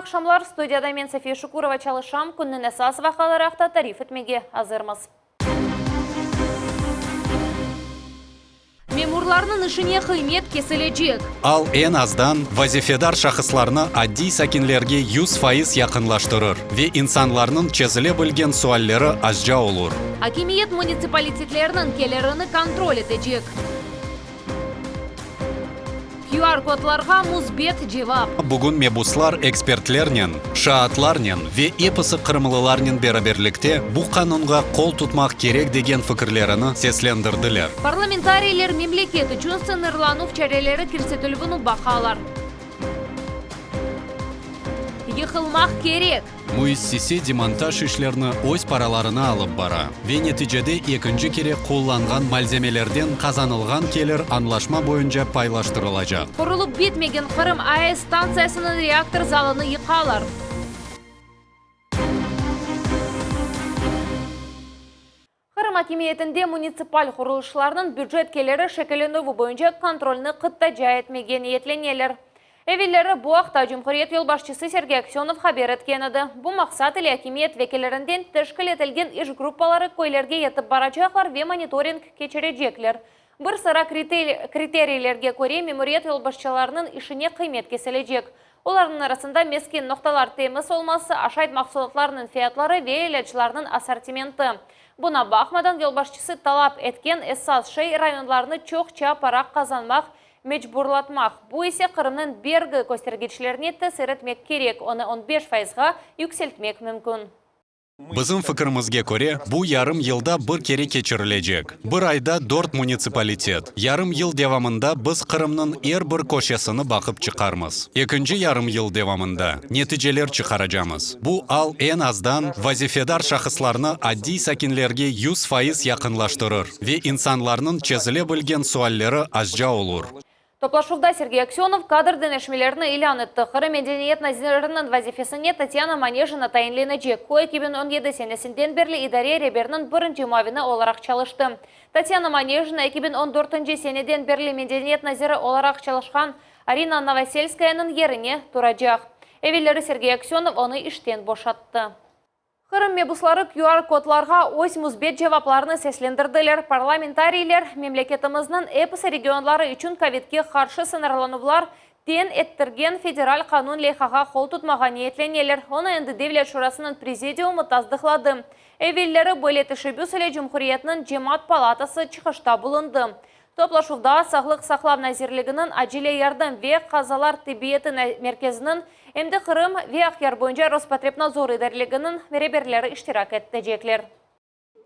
aqşamlar! Studiyada men, Safiye Şukurova, çalışam. Künniñ esas vaqiaları aqta tarif etmege azırmız. Memurlarnıñ işine qıymet kesilecek. Al eñ azdan vazifedar şahıslarnı adiy sakinlerge 100% yaqınlaştırır ve insanlarnıñ çezile bilgen sualleri azca olur. Akimiyet munitsipalitetlerniñ kelirini kontrol etecek. QR-kodlarğa müsbet cevap. Bugün mebuslar ekspertlernen, şaatlarnen ve episi qırımlılarnen beraberlikte bu qanunğa qol tutmaq kerek degen fikirlerini seslendirdiler. Parlamentariyler memleket içün sıñırlanuv çareleri kirsetilüvini baqalar. Yıqılmaq kerek. Müessise demontaj işlerini öz paralarına alıp bara ve neticede ekinci kere qullanğan malzemelerden qazanılğan kelir añlaşma boyunca paylaştırılacaq. Qurulıp bitmegen Qırım AES stantsiyasınıñ reaktor zalını yıqalar. Qırım akimiyetinde munitsipal qurulışlarnıñ bücet keliri şekillenüvi boyunca kontrolni qıtaca etmege niyetleneler. Evelleri bu aqta cumhuriyet yolbaşçısı Sergey Aksönov haber etken edi. Bu maqsat ile akimiyet vekillerinden teşkil etilgen iş gruppaları köylerge yetip baracaqlar ve monitoring keçirecekler. Bir sıra kriteriylerge köre memuriyet yolbaşçılarınıñ işine qıymet kesilecek. Olarnıñ arasında mesken noqtalar temiz olması, aşayt mahsulatlarınıñ fiyatları ve ilâclarnıñ assortimenti. Buna baqmadan, yolbaşçısı talap etken esas şey, rayonlarnı çoqça para qazanmaq mecburlatmaq, bu ise Qırımnıñ bergi köstergiçlerine tesir etmek kerek, onı on beş fayızğa yükseltmek mümkün. Bizim fikirimizge köre, bu yarım yılda bir kere keçirilecek. Bir ayda dört munitsipalitet. Yarım yıl devamında biz Qırımnıñ er bir köşesini baqıp çıqarmız. Ekinci yarım yıl devamında neticeler çıqaracamız. Bu al eñ azdan vazifedar şahıslarnı adiy sakinlerge 100% yaqınlaştırır ve insanlarnıñ çezile bilgen sualleri azca olur. Toplaşuvda Sergey Aksönov kadr deñişmelerini ilân etti. Qırım medeniyet naziriniñ vazifesine Tatyana Manejina tayinlenecek. O, 2017 senesinden berli idare reberiniñ birinci muavini olaraq çalıştı. Tatyana Manejina 2014 seneden berli medeniyet naziri olaraq çalışqan Arina Novoselskayanıñ yerine turacaq. Evelleri Sergey Aksönov onı işten boşattı. Qırım mebusları QR-kodlarğa öz müsbet cevaplarını seslendirdiler. Parlamentariyler, memleketimizniñ episi regionları içün kovidge qarşı sıñırlanuvlar tein ettirgen federal qanun leyhağa qol tutmağa niyetleneler. Onı endi Devlet Şurasınıñ Prezidiumı tasdıqladı. Evelleri böyle teşebbüs ile Cumhuriyetniñ Cemaat palatası çıqışta bulundı. Toplaşuvda Sağlıq saqlav nazirliginiñ Acele yardım ve qazalar tibbiyeti merkeziniñ, em de Qırım ve Aqyar boyunca Rospotrebnadzor idareliginiñ reberleri iştirak etecekler.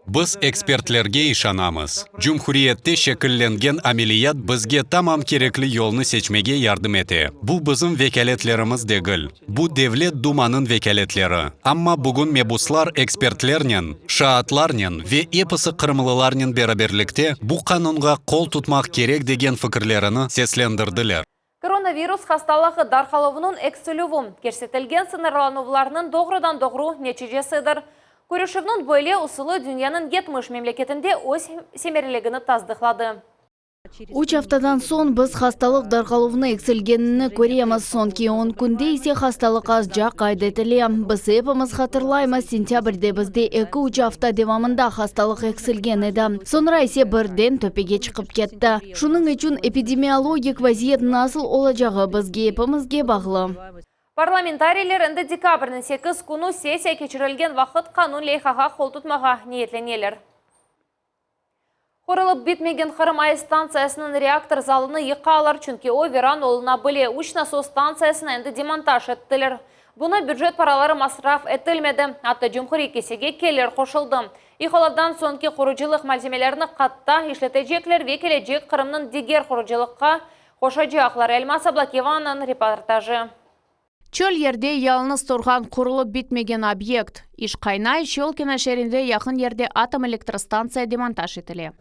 Biz ekspertlerge işanamız. Cumhuriyette şekillengen ameliyat bizge tamam kerekli yolnı seçmege yardım ete. Bu bizim vekâletlerimiz degil. Bu Devlet Dumanıñ vekâletleri. Amma bugün mebuslar ekspertlernen, şaatlarnen ve episi qırımlılarnen beraberlikte bu qanunğa qol tutmaq kerek degen fikirlerini seslendirdiler. Koronavirus hastalığı darqaluvınıñ eksilüvi, kirsetilgen sıñırlanuvlarnıñ doğrudan-doğru neticesidir. Körüşüvniñ böyle usulı dünyanıñ 70 memleketinde öz semereligini tasdıqladı. Üç aftadan soñ biz hastalıq darqaluvını eksilgenini köremiz, soñki on künde ise hastalıq azca qayd etile. Biz epimiz hatırlaymız, sentâbrde bizde eki-üç afta devamında hastalıq eksilgen edi, soñra ise birden töpege çıqıp ketti. Şunıñ içün epidemiologik vaziyet nasıl olacağı bizge epimizge bağlı. Parlamentariyler endi dekabrniñ 8 künü sessiya keçirilgen vaqıt qanun leyhağa qoltutmağa niyetleneler. Qurulıp bitmegen Qırım AES stantsiyasınıñ reaktor zalını yıqalar, çünki o viran oluna bile. Üç nasos stantsiyasını endi demontaj ettiler. Buna bücet paraları masraf etilmedi, atta cumhuriy kesege kelir qoşuldı. Yıqılavdan soñki qurucılıq malzemelerini qatta işletecekler ve kelecek Qırımnıñ diger qurucılıqqa qoşacaqlar. Elmaz Ablâkiyevanıñ reportajı. Çöl yerde yalıñız turğan qurulıp bitmegen obyekt. İş qaynay, Şçolkino şeerinde yaqın yerde atom elektrostantsiya demontaj etile.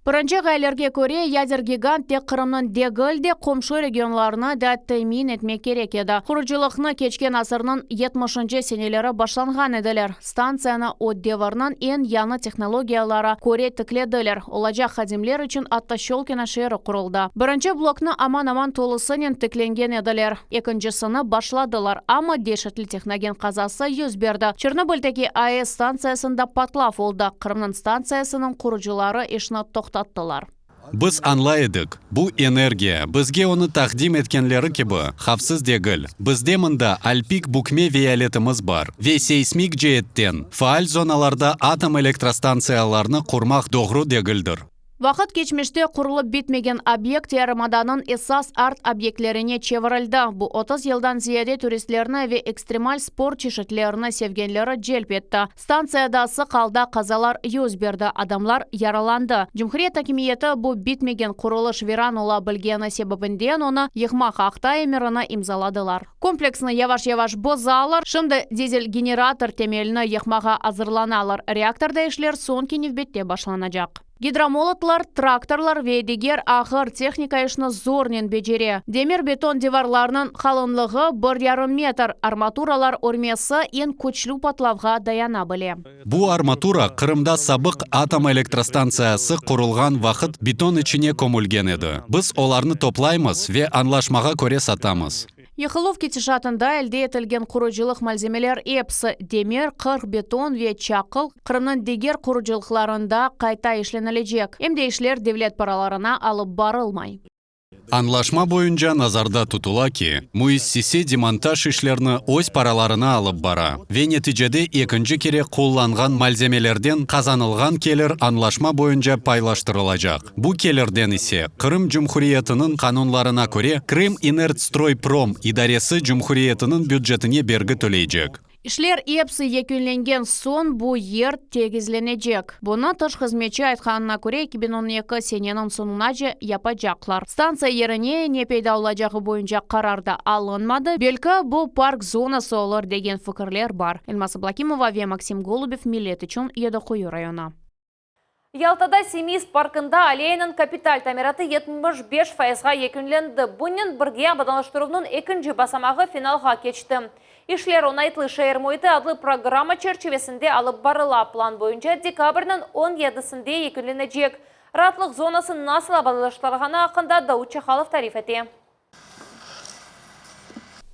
Birinci ğayelerge köre, yader gigant tek Qırımnıñ degil de, qomşu regionlarnı da temin etmek kerek edi. Qurucılıqnı keçken asırnıñ yetmişinci seneleri başlanğan ediler. Stantsiyanı o devirniñ eñ yañı tehnologiyalara köre tiklediler, olacaq hadimler içün atta Şçolkino şeeri quruldı. Birinci bloknı aman-aman tolusınen tiklengen ediler, ekincisini başladılar, amma deşetli tehnogen qazası 101 berdi, Çernobıldeki AES stantsiyasında patlav oldı, Qırımnıñ stantsiyasınıñ qurucıları işni toqtattılar. Biz añlay edik, bu energiya, bizge onı taqdim etkenleri kibi, havfsız degil. Bizde mında alpik bükme veyaletimiz bar ve seysmik ceetten faal zonalarda atom elektrostantsiyalarnı qurmaq doğru degildir. Vaqıt keçmişte qurulıp bitmegen obyekt yarımadanıñ esas art-obyektlerine çevirildi. Bu 30 yıldan ziyade turistlerni ve ekstremal sport çeşitlerini sevgenleri celp etti. Stantsiyada sıq alda qazalar 101 berdi, adamlar yaralandı. Cumhuriyet akimiyeti bu bitmegen qurulış viran ola bilgeni sebebinden onı yıqmaq aqta emirini imzaladılar. Kompleksni yavaş-yavaş bozalar, şimdi dizel-generator temelini yıqmağa azırlanalar. Reaktorda işler soñki nevbette başlanacaq. Gidromolotlar, traktorlar ve diger ağır tehnika işni zornen becere. Demir beton divarlarınıñ qalınlığı 1,5 metr, armaturalar örmesi eñ küçlü patlavğa dayana bile. Bu armatura Qırımda sabıq atom elektrostantsiyası qurulğan vaqıt beton içine kömülgen edi. Biz olarnı toplaymız ve añlaşmağa köre satamız. Yıqıluv ketişatında elde etilgen qurucılıq malzemeler episi, demir, 40 beton ve çaqıl Qırımnıñ diger qurucılıqlarında qayta işlenilecek. Em de işler devlet paralarına alıp barılmay. Añlaşma boyunca nazarda tutula ki, müessise demontaj işlerini öz paralarına alıp bara ve neticede ekinci kere qullanğan malzemelerden qazanılğan kelir añlaşma boyunca paylaştırılacaq. Bu kelirden ise Qırım Cumhuriyetiniñ qanunlarına köre Krıminерtstroyprom idaresi cumhuriyetiniñ bücetine bergi töleycek. İşler episi yekünlengen soñ bu yer tegizlenecek. Bunı tış hızmetçi aytqanına köre 2012 seneniñ soñunace yapacaqlar. Stantsiya yerine ne peyda olacağı boyunca qarar da alınmadı. Belki bu park zonası olur degen fikirler bar. Elmaz Ablakimova ve Maksim Golubev Millet içün Yedi Quyu rayonı. Yaltada Simeiz parkında alleyanıñ kapital tamiratı 75 fayızğa yekünlendi. Bunen birge abadanlaştıruvnıñ ekinci basamağı finalğa keçti. İşler Oñaytlı şeer müiti adlı programma çerçivesinde alıp barıla. Plan boyunca dekabrniñ 17-sinde yekünlenecek. Raatlıq zonası nasıl abadanlaştırılğanı aqqında Davut Çahalov tarif ete.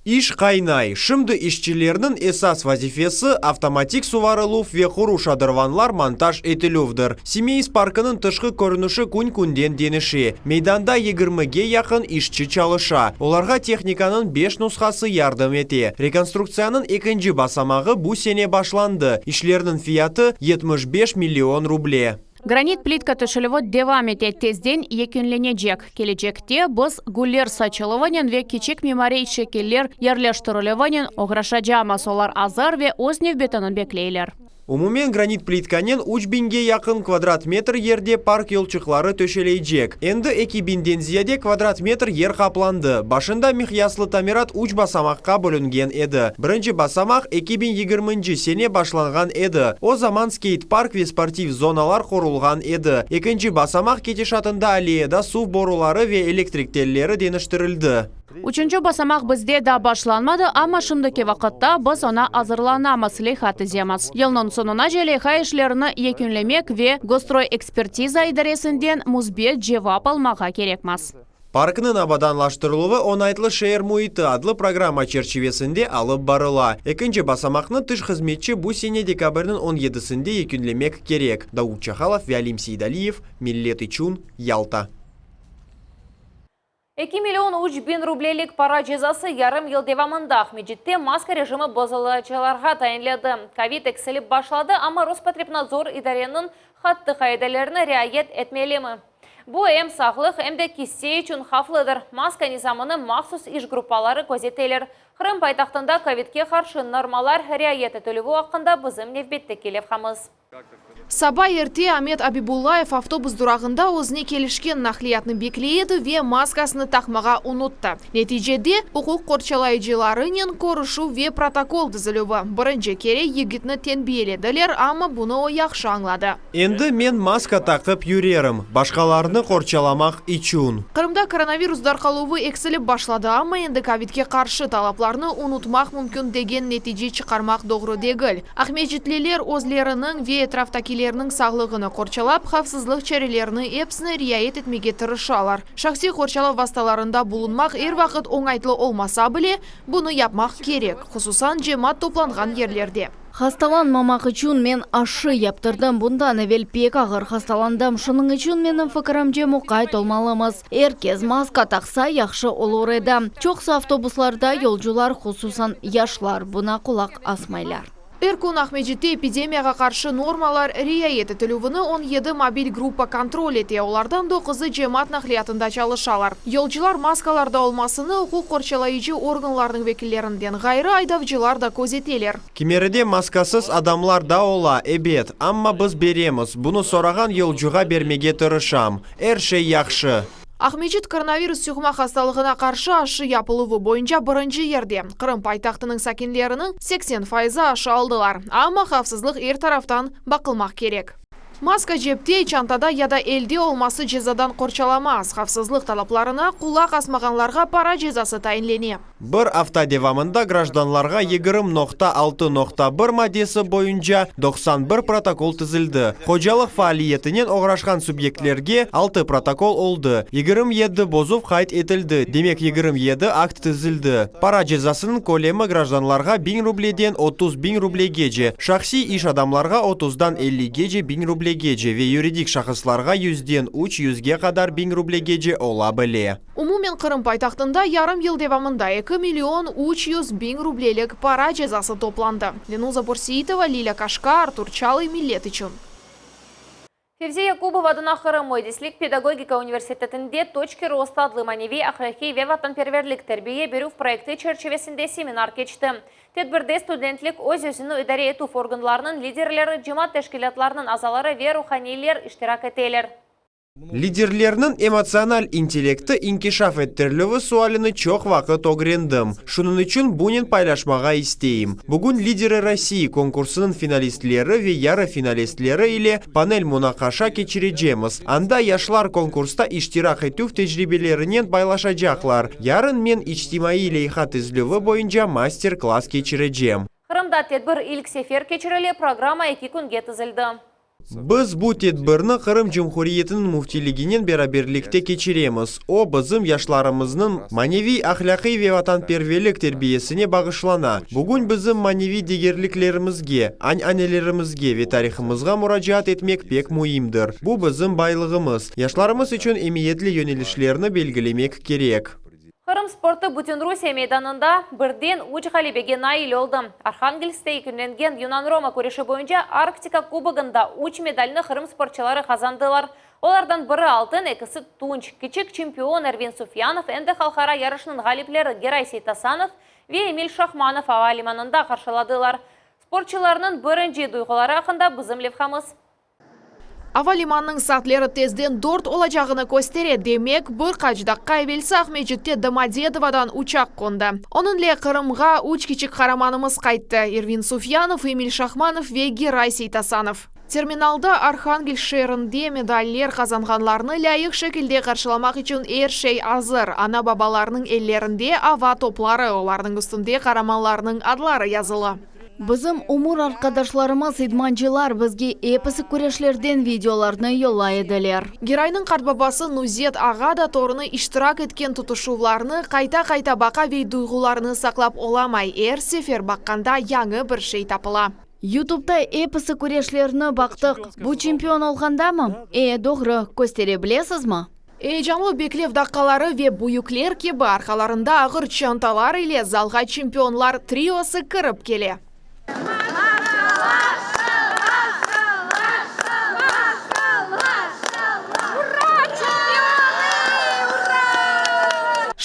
İş qaynay. Şimdi işçilerniñ esas vazifesi avtomatik suvarıluv ve quru şadırvanlar montaj etilüvdir. Simeiz parkınıñ tışqı körünişi kün-künden deñişe. Meydanda 20-ge yaqın işçi çalışa. Olarğa tehnikanıñ beş nushası yardım ete. Rekonstruktsiyanıñ ekinci basamağı bu sene başlandı. İşlerniñ fiyatı 75 million ruble. Granit plitka töşelüvi devam ete, tezden yekünlenecek. Kelecekte biz güller saçıluvınen ve kiçik mimariy şekiller yerleştirilüvinen oğraşacağımız. Olar azır ve öz nevbetini bekleyler. Umumen granit plitkanen 3000-ge yaqın kvadrat metr yerde park yolçıqları töşeleycek. Endi 2000-den ziyade kvadrat metr yer qaplandı. Başında miqyaslı tamirat üç basamaqqa bölüngen edi. Birinci basamaq 2020 sene başlanğan edi. O zaman skeyt-park ve sportiv zonalar qurulğan edi. Ekinci basamaq ketişatında alleyada suv boruları ve elektrik telleri deñiştirildi. Üçünci basamaq bizde daa başlanmadı, amma şimdiki vaqıtta biz oña azırlanamız, leyha tizemiz. Yılnıñ soñunace leyha işlerini yekünlemek ve Gosstroyekspertiza idaresinden müsbet cevap almağa kerekmiz. Parknıñ abadanlaştırıluvı Oñaytlı şeer müiti adlı programma çerçivesinde alıp barıla. Ekinci basamaqnı tış hızmetçi bu sene dekabrniñ 17-sinde yekünlemek kerek. Davut Çahalov ve Alim Seydaliyev, Millet içün, Yalta. 2 million 3000 rublelik para cezası yarım yıl devamında Aqmescitte maska rejimi bozucılarğa tayinledi. Kovid eksilip başladı, amma Rospotrebnadzor idareniñ qattı qaidelerini riayet etmelimi? Bu em sağlıq, em de kisse içün havflıdır. Maska nizamını mahsus iş gruppaları közeteler. Qırım paytahtında kovidke qarşı normalar riayet etilüvi aqqında bizim nevbetteki levhamız. Saba erte Amet Abibullayev avtobus durağında özüne kelişken naqliyatnı bekley edi ve maskasını taqmağa unuttı. Neticede, uquq qorçalayıcılarınen körüşüv ve protokol tizilüvi. Birinci kere yigitni tenbiyelediler, amma bunı o yahşı añladı. Endi men maska taqıp yürerim, başqalarnı qorçalamaq içün. Qırımda koronavirus darqaluvı eksilip başladı, amma endi kovidke qarşı talaplarnı unutmaq mümkün degen netice çıqarmaq doğru degil. Aqmescitliler özleriniñ ve etraftakilerniñ sağlığını qorçalap, havfsızlıq çarelerini episini riayet etmege tırışalar. Şahsiy qorçalav vastalarında bulunmaq er vaqıt oñaytlı olmasa bile, bunı yapmaq kerek, hususan cemaat toplanğan yerlerde. Hastalanmamaq içün men aşı yaptırdım, bundan evel pek ağır hastalandım, şunıñ içün, menim fikirimce, muqayt olmalımız. Er kes maska taqsa, yahşı olur edi. Çoqusı avtobuslarda yolcular, hususan yaşlar, buña qulaq asmaylar. Er kün Aqmescitte epidemiyağa qarşı normalar riayet etilüvini 17 mobil gruppa kontrol ete, olardan doquzı cemaat naqliyatında çalışalar. Yolcular maskalarda olmasını uquq qorçalayıcı organlarnıñ vekillerinden ğayrı aydavcılar da közeteler. Kimeride maskasız adamlar da ola, ebet, amma biz beremiz, bunı sorağan yolcuğa bermege tırışam. Er şey yahşı. Aqmescit koronavirus yuqma hastalığına qarşı aşı yapıluvı boyunca birinci yerde. Qırım paytahtınıñ sakinleriniñ 80 fayızı aşı aldılar. Amma havfsızlıq er taraftan baqılmaq kerek. Maska cepte, çantada ya da elde olması cezadan qorçalamaz. Havfsızlıq talaplarına qulaq asmağanlarğa para cezası tayinlene. Bir afta devamında grajdanlarğa 20.6.1 maddesi boyunca 91 protokol tizildi. Hocalıq faaliyetinen oğraşqan subyektlerge 6 protokol oldı. 27 bozuv qayd etildi, demek 27 akt tizildi. Para cezasınıñ kölemi grajdanlarğa 1000 rubleden 30 biñ rublegece, şahsiy iş adamlarğa 30-dan 50-gece biñ rublegece ve yuridik şahıslarğa 100-den 300-ge qadar biñ rublegece ola bile. Umumen Qırım paytahtında yarım yıl devamında 2 million 300 biñ rublelik para cezası toplandı. Lenuza Borseitova, Lilâ Kaşka, Artur Çalıy, Millet içün. Fevzi Yakubov adına Qırım müendislik pedagogika universitetinde Toçki rosta adlı maneviy, ahlâqiy ve vatanperverlik terbiye berüv proyekti çerçivesinde seminar keçti. Tedbirde studentlik öz-özüni idare etüv organlarınıñ liderleri, cemaat teşkilâtlarınıñ azaları ve ruhaniyler iştirak eteler. Liderlerniñ emotsional intellekti inkişaf ettirilüvi sualini çoq vaqıt ögrendim. Şunıñ içün bunen paylaşmağa isteyim. Bugün Liderı Rossii konkursınıñ finalistleri ve yarı finalistleri ile panel munaqaşa keçirecemiz. Anda yaşlar konkursta iştirak etüv tecribelerinen paylaşacaqlar. Yarın men içtimaiy leyha tizilüvi boyunca master-klass keçirecem. Qırımda tedbir ilk sefer keçirile, programma eki künge tizildi. Biz bu tedbirni Qırım Cumhuriyetiniñ Müftiliginen beraberlikte keçiremiz. O, bizim yaşlarımıznıñ maneviy-ahlâqiy ve vatanperverlik terbiyesine bağışlana. Bugün bizim maneviy degerliklerimizge, an'anelerimizge ve tarihımızğa muracaat etmek pek müimdir. Bu bizim baylığımız. Yaşlarımız içün emiyetli yönelişlerni belgilemek kerek. Qırım sportı Bütünrusiye meydanında birden üç ğalebege nail oldı. Arhangelskte yekünlengen yunan-roma küreşi boyunca Arktika kubogında üç medalni Qırım sportçıları qazandılar. Olardan biri altın, ekisi tunç. Kiçik çempion Ervin Sufyanov endi halqara yarışnıñ ğalipleri Geray Seytasanov ve Emil Şahmanov ava limanında qarşıladılar. Sportçılarnıñ birinci duyğuları aqqında bizim levhamız. Ava limanınıñ saatleri tezden dört olacağını köstere, demek, bir qaç daqqa evelsi Aqmescitte Domodedovodan uçaq qondı. Onıñle Qırımğa üç kiçik qaramanımız qayttı, Ervin Sufyanov, Emil Şahmanov ve Geray Seytasanov. Terminalda Arhangel şeerinde medaller qazanğanlarnı lâyıq şekilde qarşılamaq içün er şey azır, ana-babalarnıñ ellerinde ava topları, olarnıñ üstünde qaramanlarnıñ adları yazılı. Bizim ömür arqadaşlarımız, idmancılar, bizge episi küreşlerden videolarnı yollay ediler. Geraynıñ qartbabası Nuzet ağa da torunı iştirak etken tutuşuvlarnı qayta-qayta baqa ve duyğularını saqlap olamay, er sefer baqqanda yañı bir şey tapıla. YouTubeta episi küreşlerni baqtıq. Bu çempion olğandamı? E, doğru, köstere bilesizmi? Eyecanlı beklev daqqaları ve büyükler kibi arqalarında ağır çantalar ile zalğa çempionlar triosı kirip kele.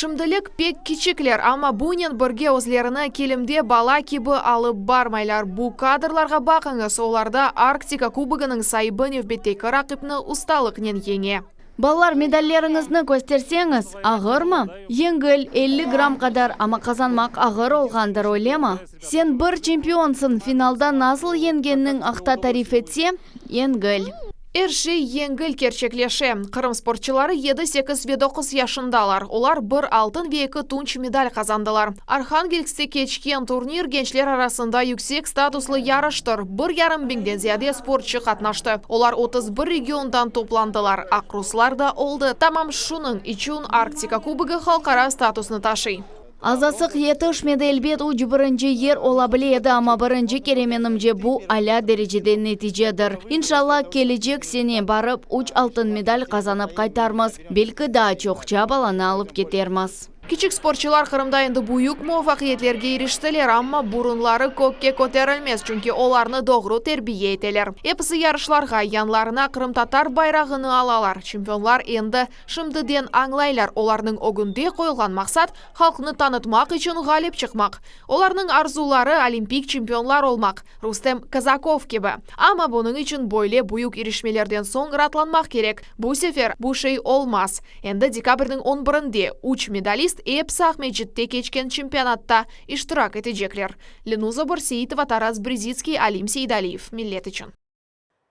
Şimdilik pek kiçikler, amma bunen birge özlerini kilimde bala kibi alıp barmaylar. Bu kadrlarğa baqıñız, olarda Arktika kubogınıñ saibi nevbetteki raqipni ustalıqnen yeñe. Balalar, medalleriñizni kösterseñiz, ağırmı? Yengil, 50 gramm qadar, amma qazanmaq ağır olğandır, öylemi? Sen bir çempionsıñ, finalda nasıl yeñgeniñ aqta tarif etse, yengil. Er şey yengil kerçekleşe. Qırım sportçıları yedi, sekiz ve doquz yaşındalar. Olar bir altın ve eki tunç medal qazandılar. Arhangelskte keçken turnir gençler arasında yüksek statuslı yarıştır. Bir yarım biñden ziyade sportçı qatnaştı. Olar 31 regiondan toplandılar, aqruslar da oldı. Tamam şunıñ içün Arktika kubogı halqara statusnı taşıy. Azasıq yetişmedi, elbet, üç birinci yer ola bile edi, amma birinci kere, menimce, bu alâ derecede neticedir. İnşalla, kelecek sene barıp, üç altın medal qazanıp qaytarmız, belki daa çoqça balanı alıp ketermiz. Kiçik sportçılar Qırımda endi büyük muvafaqiyetlerge iriştiler, amma burunları kökke köterilmez, çünki olarnı doğru terbiye eteler. Episi yarışlarğa yanlarına qırımtatar bayrağını alalar. Çempionlar endi şimdiden añlaylar, olarnıñ ögünde qoyulğan maqsat, halqnı tanıtmaq içün ğalip çıqmaq. Olarnıñ arzuları, olimpik çempionlar olmaq, Rustem Kazakov kibi. Amma bunıñ içün böyle büyük irişmelerden soñ raatlanmaq kerek. Bu sefer bu şey olmaz. Endi dekabrniñ on birinde üç medalist episi Aqmescitte keçken çempionatta iştirak etecekler. Lenuza Börseitova, Taras Brezitskiy, Alim Seydaliyev, Millet içün.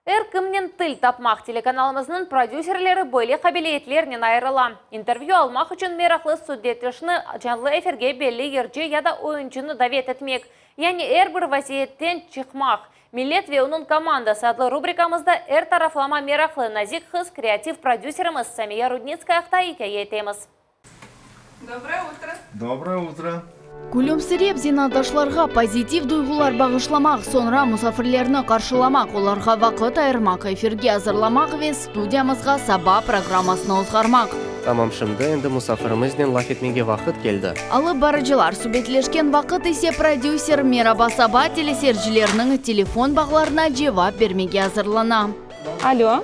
Er kimnen til tapmaq, telekanalımıznıñ prodüserleri böyle qabiliyetlernen ayırıla. İntervyü almaq içün meraqlı subetdeşni canlı efirge belli yırcı ya da oyuncunı davet etmek, yani er bir vaziyetten çıqmaq. Millet ve onıñ komandası adlı rubrikamızda er taraflama meraqlı, nazik qız, kreativ prodüserimiz Samiya Rudnitskaya aqta ikâye etemiz. Доброе утро! Доброе утро! Külümsirep zenaatdaşlarğa pozitiv duyğular bağışlamaq, soñra musafirlerni qarşılamaq, olarğa vaqıt ayırmaq, efirge azırlamaq ve studiyamızğa saba programmasını ozğarmaq. Tamam şimdi endi musafirimiznen laf etmege vaqıt keldi. Alıp barıcılar subetleşken vaqıt ise prodüser Meraba saba teleseyircileriniñ telefon bağlarına cevap bermege azırlana. Alo.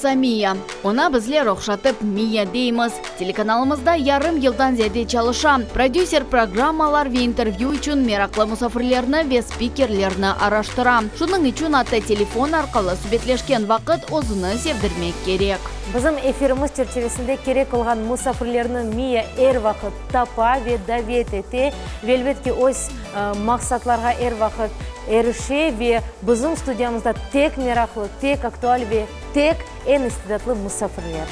Samiya. Oña bizler oqşatıp Miya deymiz. Telekanalımızda yarım yıldan ziyade çalışa. Prodüser programmalar ve intervyü içün meraqlı musafirlerni ve spikerlerni araştıra. Şunıñ içün atta telefon arqalı subetleşken vaqıt özüni sevdirmek kerek. Bizim efirimiz çerçivesinde kerek olğan musafirlerni Miya er vaqıt tapa ve davet ete ve, elbet ki, öz maqsatlarğa er vaqıt erişe ve bizim studiyamızda tek meraqlı, tek aktual ve tek eñ istidatlı musafirler.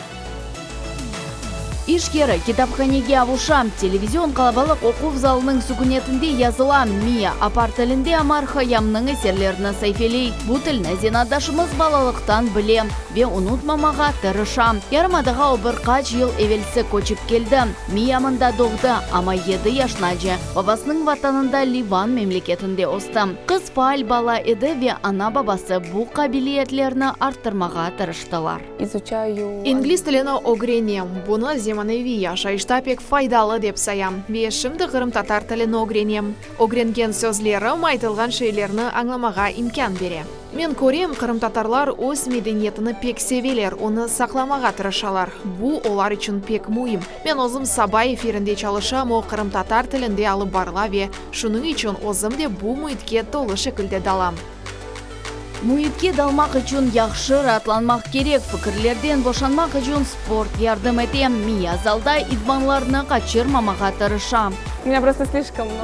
İş yeri kitaphanege avuşa. Televizion qalabalıq oquv zalınıñ sükünetinde yazıla. Miya apar tilinde Omar Hayyamnıñ eserlerini saifeley. Bu tilni zenaatdaşımız balalıqtan bile ve unutmamağa tırışa. Yarımadağa o bir qaç yıl evelsi köçip keldi. Miya mında doğdı, amma yedi yaşınace babasınıñ vatanında Livan memleketinde östi. Qız faal bala edi ve ana-babası bu qabiliyetlerini arttırmağa tırıştılar. İzuçayu. İngliz tilini ögrenem. Bunı zemaneviy yaşayışta pek faydalı dep sayam. Ve şimdi qırımtatar tilini ögrenem. Ögrengen sözlerim aytılğan şeylerni añlamağa imkân bere. Men körem, qırımtatarlar öz medeniyetini pek seveler, onı saqlamağa tırışalar. Bu, olar içün pek müim. Men özüm saba efirinde çalışam, o, qırımtatar tilinde alıp barıla ve şunıñ içün özüm de bu müitke tolu şekilde dalam. Müitke dalmaq içün yahşı raatlanmaq kerek, fikirlerden boşanmaq içün sport yardım ete. Miya zalda idmanlarnı qaçırmamağa tırışa.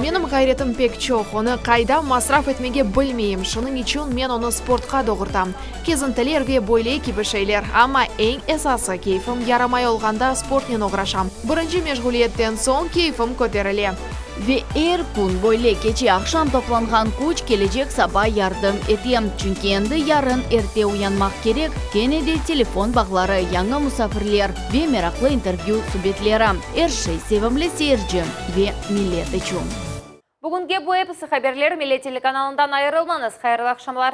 Menim ğayretim pek çoq, onı qayda masraf etmege bilmeyim, şunıñ içün men onı sportqa doğurtam. Kezintiler ve böyle kibi şeyler. Amma eñ esası, keyfim yaramay olğanda sportnen oğraşam. Birinci meşğuliyetten soñ keyfim köterile. Ve er kün böyle keçe aqşam toplanğan küç kelecek saba yardım ete, çünki endi yarın erte uyanmaq kerek, kene de telefon bağları, yañı musafirler ve meraqlı intervyü subetleri. Er şey sevimli seyirci ve millet içün. Bugünge bu episi haberler, Millet telekanalından ayırılmañız, hayırlı aqşamlar.